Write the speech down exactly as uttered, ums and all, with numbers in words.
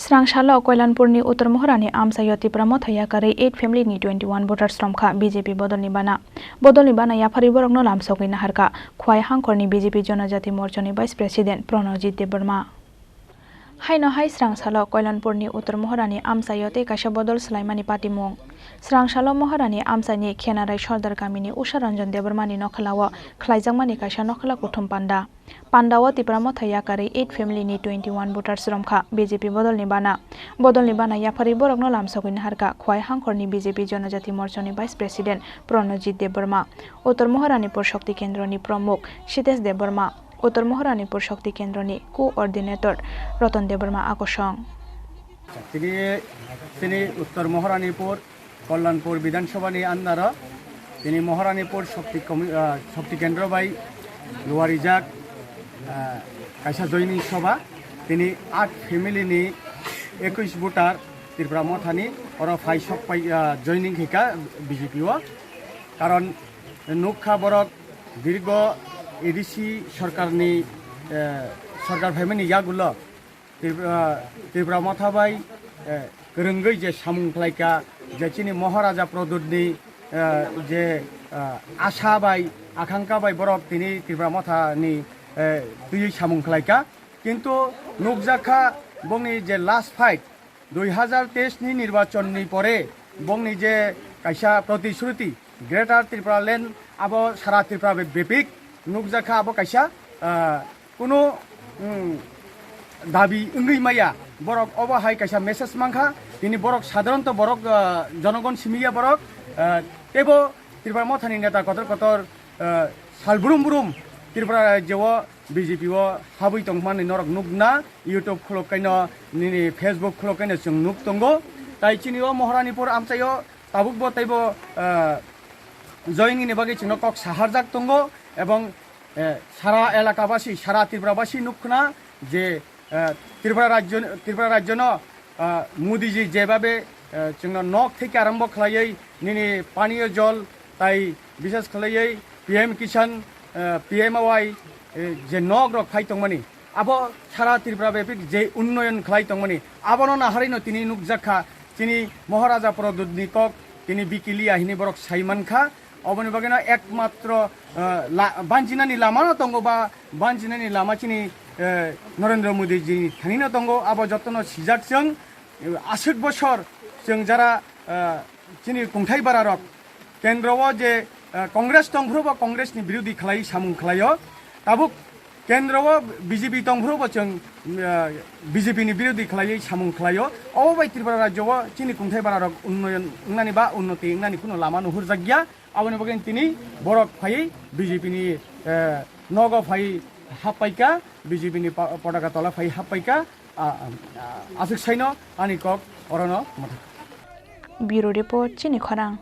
Srang salo Koilanpurni Uttor Mohorani amchaio Tipra Motha yakarwi eight family ni twenty one voters romkha B J P bodolni bana. Bodolni bana yapharwi borokno lamsogwi naharkha Khwai Hangkhorni B J P Jonojati Morchani Vice President Pranojit Debbarma. Haino hai srang salo Koilanpurni Uttor Mohorani amchaio tei kaisa bodol swlaimani patimung. Srang salo Mohorani amchaini Khenarai Sordar kamini Usha Ranjan Debbarmani nokhlao khlaijakmani kaisa nokhla kuthum panda. Pandao Tipra Motha yakarwi eight family ni twenty one voters romkha B J P bodolni bana. Bodolni bana yapharwi borokno lamsogwi naharkha Khwai Hangkhorni B J P Jonojati Morchani Vice President Pranojit Debbarma, Uttor Moharanipur Shakti Kendroni Pramukh Sitesh Debbarma, Uttor Moharanipur Shakti Kendroni Coordinator Ratan Debbarma Akosong. Tini, tini Uttor Moharanipur Kalyanpur Bidhan Sabha ni under o tini Moharanipur Shakti Komi-, ah, Shakti Kendra bai luarijak, ah, kaisa joining sabha. Tini aat family ni ekush voter Tipra Motha ni oro phai sok pai, ah, joining khaika B J P o. Karon nukha borok dirgo A D C sarkar ni, eh, sarkar phaimani yagulo Tripura, Tripura Motha bai, eh, kwrwngwi je samung khlaika, je chini Maharaja Pradyutni, eh, je, eh, asa bai, akhankha bai borok tini Tripura Motha ni, eh, twiwi samung khlaika. Kintu nukjakha bongni je last fight, dui hazar teis ni nirbachon ni pore bongni je kaisa protishruti, Greater Tripura Land abo sara Tripura be-, bepik nukjakha abo kaisa, ah, kunu, mm, dabi wngwi maya. Borok obo hai kaisa message mankha, tini borok sadharanto borok, ah, jonogon simiya borok, ah, teibo Tripura Mothani neta kotor kotor, ah, sal brum brum Tripura rajyo o B J P o habwi tongmani norok nukna, YouTube khulok kaino, nini Facebook khulok kaino chwng nuk tongo. Tai chini o Moharanipur amchaio tabukbo teibo, ah, joining ni bagwi chwngno kok saharjak tongo, ebong, eh, sara elakabasi, sara Tripurabasi nukkhna je, eh, Tripura rajyo, Tripura rajyono, ah, Modiji jebabe, eh, chwngno nok theke arombo khlaiwi nini paniyo jol tai bishes khlaiwi P M Kisan, eh, P M A Y, eh, je nok rok phai tongmani, abo sara Tripura bepik je unnoyon khlai tongmani, abono naharino tini nukjakha chini Maharaja Pradyutni kok tini bikiliya hini borok sai mankha. Oboni bagwino ekmatro, eh, la-, banjinani lamano tongo ba banjinani lama chini, eh, Narendra Modi jini thanino tongo, abo jotono sijak chwng, eh, aswk bosor chwng jara, eh, chini kungthai bararok kendro o je, eh, Congress tongphuru bo Congress ni birodhi khlai samung khlaio, tabuk kendro o B J P tongphuru bo chwng, eh, B J P ni birodhi khlaiwi samung khlaio. Obo bai Tripura rajyo o chini kungthai bararok unnoyon wngnani ba unnoti wngnani kuno lama nuhurjakya. Aboni bagwi tini borok phaiwi B J P ni, eh, nogo phaiwi happaikha, B J P ni pa-, potaka tola phaiwi happaikha. A, a, a, aswk saino ani kok orono mwthang. Bureau Report, Chini Khorang.